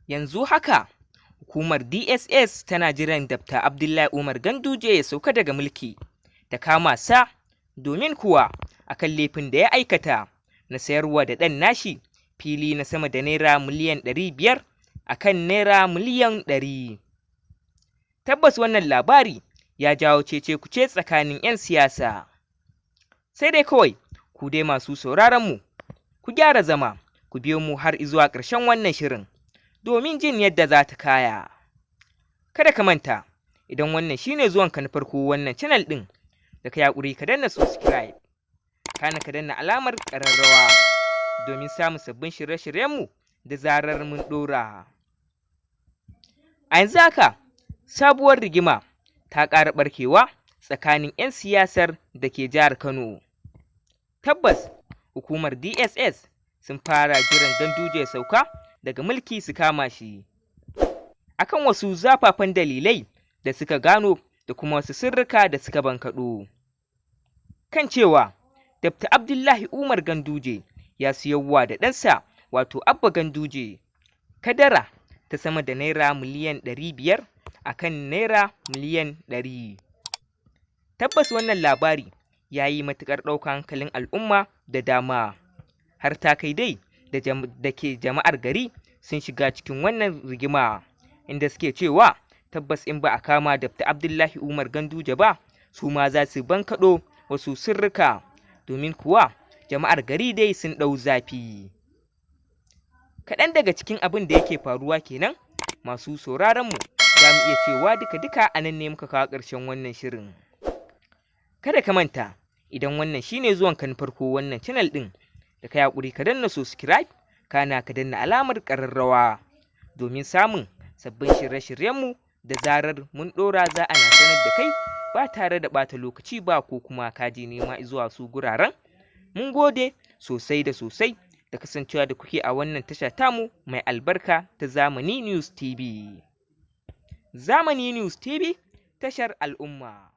Yanzu haka hukumar DSS tana jiran Dr. Abdullahi Umar Ganduje ya sauka daga mulki ta kama sa, domin kuwa akan laifin da ya aikata na sayarwa da ɗan nashi fili na sama da naira miliyan 500 akan naira miliyan 100. Tabbas wannan labari ya jawo cece kuce tsakanin 'yan siyasa. Sai dai kawai ku dai masu sauraron mu, ku gyara zama, ku biyo mu har zuwa ƙarshen wannan shirin domin jin yadda za ta kaya. Kada ka manta, idan wannan shine zuwanka na farko wannan channel ɗin, da ka yaƙuri ka danna subscribe, kana ka danna alamar ƙararrawa domin samun sabbin shirye-shiryenmu da zarar mun ɗora. A yanzu haka sabuwar rigima ta ƙara ɓarkewa tsakanin 'yan siyasar da ke jihar Kano. Tabbas hukumar DSS sun fara jiran Ganduje ya sauka daga mulki su kama shi akan wasu zafafan dalilai da suka gano da kuma wasu sirrika da suka bankaɗo kan cewa Dr. Abdullahi Umar Ganduje ya siyarwa da ɗansa, wato Abba Ganduje, kadara ta sama da naira miliyan 500 a kan naira miliyan 100. Tabbas wannan labari ya yi matuƙar ɗaukar hankalin al'umma da dama, har ta kai dai da ke jama'ar gari sun shiga cikin wannan rigima, inda suke cewa tabbas in ba a kama Dr. Abdullahi Umar Ganduje ba, su ma za su bankaɗo wasu sirrika, domin kuwa jama'ar gari dai sun ɗau zafi. Kaɗan daga cikin abin da yake faruwa kenan, masu sauraron mu. Za mu iya cewa duka-duka a nan ne muka kawo ƙarshen wannan shirin. Kada ka manta, idan wannan shine zuwan ka na farko wannan channel ɗin, da ka yaƙuri ka danna subscribe, kana ka danna alamar ƙararrawa domin samun sabbin shirye-shiryenmu da zarar mun ɗora. Za a na sanar da kai ba tare da ɓata lokaci ba ko kuma ka je nema zuwa su guraren. Mun gode sosai da sosai da kasancewa da kuke a wannan tasha tamu mai albarka ta Zamani News TV. Zamani News TV, tashar al'umma.